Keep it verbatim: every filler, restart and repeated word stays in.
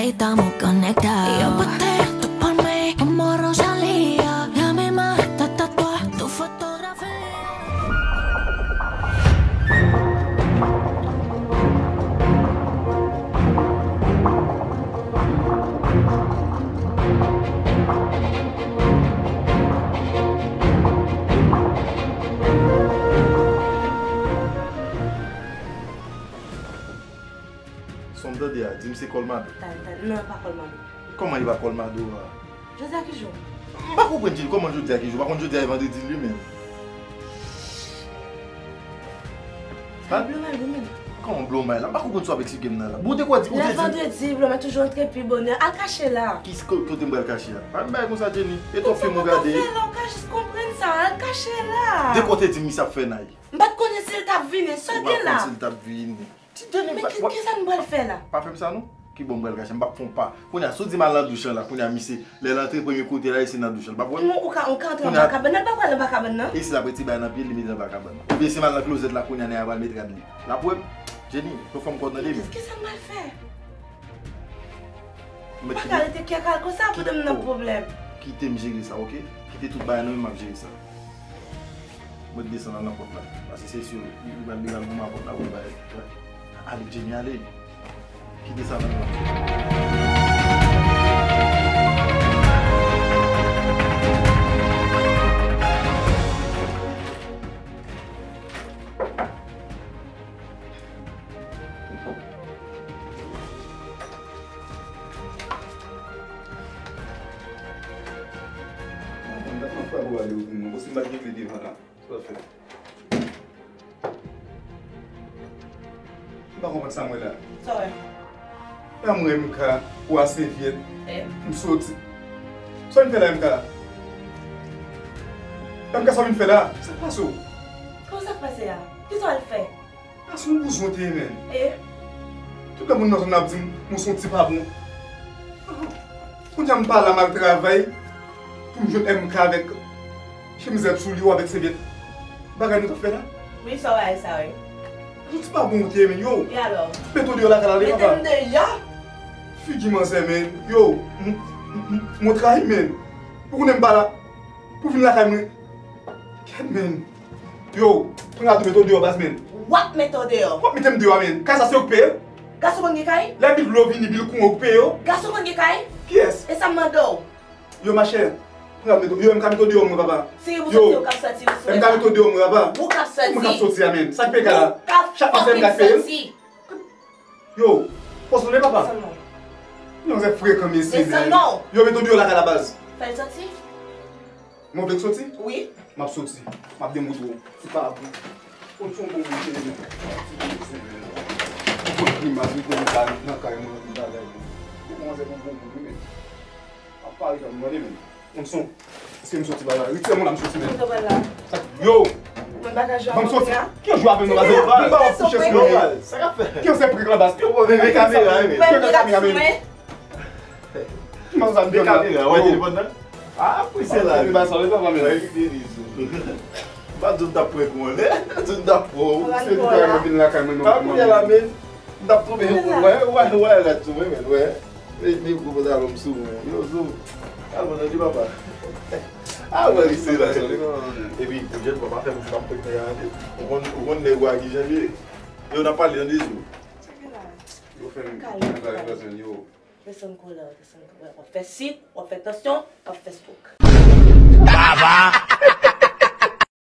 Estamos conectados. Yo pa te tu pa' mí, como Rosalía. Llame más, tata, tu fotografía. Sa m tande a, di m se Colmado. Tande, tande. Non, pa Colmado. Kòman li pa Colmado a? Jodi a ki jou? M pa konprann, Jenny, kòman jodi a ki jou? Pa konn jodi a e vandredi li menm. Ha? Blomay, wi, men. Kòman Blomay la? M pa konprann sa w ap eksplike m nan la. Bon, ou te kwè di, ou te di. Lè vandredi, Blomay toujou antre pi bonè. Al kache la. Ki, ko-, kote m pral kache a? Pa m bay konsa, Jenny. E twòp fim ou gade. Kòman w fè la? Ou ka jis konprann sa. Al kache la. De kwa w te di m misye ap fè nay? M pa t konnen si l t ap vini. Sa w gen la? Ou pa konn si l t ap vini. Ti Jenny, men ki, kisa n pral fè la? Pa fè m sa non. Ki bò m pral kache? M p ap fè yon pa. Kounye a, si w di m al nan douch lan la, kounye a, misye, lè l antre premye kote la, e se nan douch lan. L p ap wè m. Ou ka, ou ka antre anba kabann nan, l pa pral anba kabann nan. E si l ap retire bagay nan pye l, li mete anba kabann nan. Oubyen si m al nan klozèt la, kounye a, nèg a pral mete rad li. L ap wè m. Jenny, fò, fò m kò w tande, men. Kisa m pral fè? M pa ka rete kyakal konsa, pandan m nan pwoblèm. Kite m jere sa, oke? Kite tout bagay nan men m, m ap jere sa. Mwen desann al nan pòt la. Paske se si li pral, li pral goumen a pòt la pou l bay. Ale, Jenny, ale. Kite sa nan men m. Mwen pa konprann sa m wè la. Sa w fè? M pa konprann sa m wè la. Sa w wè? La m wè M K, ou a sèvyèt. M soti. Sa w vin fè la, M K? M K, sa w vin fè la? Sa k pase w? Kòman sa k pase a? Kisa w al fè? A se yon bouzwen w te ye, menn. E? Tout lè moun nan zòn nan ap di m, m se yon ti pa bon. Kounye a m pa la, m al travay pou m jwenn M K avèk chemizèt sou li, ou avèk sèvyèt. Bagay nou t ap fè la? Wi, sa w wè sa, wi. Yon ti pa bon w te ye, menn, yo. E alò? Mete w deyò lakay la, papa. Mete m deyò? Figi manzè, menn. Yo, m, m, m, m trayi, menn. Ou konnen m pa la pou vin lakay mwen. Kèt, menn. Yo, pran gato mete w deyò baz, menn. W ap mete w deyò. W ap mete m deyò a, menn. Kay sa se ou k peye l? Gason konn gen kay? Lè bil dlo vini, bil kouran ou k peye yo? Gason konn gen kay? Kiyès? E sa m mande w? Yo, machè, pran gato mete w, yo, M K mete w deyò mwen, papa. Si ou santi ou k ap santi, ou sou M K mete w deyò mwen, papa. Ou k ap santi. Ou mwen k ap soti a, menn. Sa k peye kay la? Chak fwa se M K k peye l? Yo, pòs nou le, papa. Yon zè frekan, mesye, menn. Yo, mete w deyò lakay la, baz. Fè l soti. Mwen vle k soti? Wi. M ap soti. M ap demoute w. Se pa bon. Ou se yon bon moun, men. Ou bon grimas, ou bon grimas nan kay mwen, nan bagay mwen. Ou kòmanse pou bon moun, wi, men. M ap pale kòm mwen, men. M son. Èske m soti bagay la? Retire mwen la, m soti, men. Yo! Mwen bagay jou avè mwen a. Ki jou avè nou la? Mwen pa wè kouche sou mwen. Sa k ap fè? Ki se prik la baz? Ou bon, men kamera, men. Kamera, men. Ki manzè m jwenn la? Kamera, wè telefòn nan? Ah, apre se la. Mwen pa sa, mwen pa mwen. Wè ki Deniz. M pa di w m t ap pran kou anlè. Di w m t ap pran w. Se li ki vin lakay mwen, non. Pa kounye a la, men. M t ap tonbe yon kou. Wè, wè, wè, la tou, men, men, wè. E, men gwo pantalon m sou mwen. Yo, zo. Al mwen nan di papa. Ah, wè, li se la. Epi, jèn papa fè m di m ap pran kou anlè. Ou konn, ou konn nèg ou a ki jan l ye. Yo, n ap pale nan de jou. Yo fè m, yo fè m, yo. Desann koulè w, desann koulè w. W ap fè sik, w ap fè tansyon, w ap fè stroke. Baba!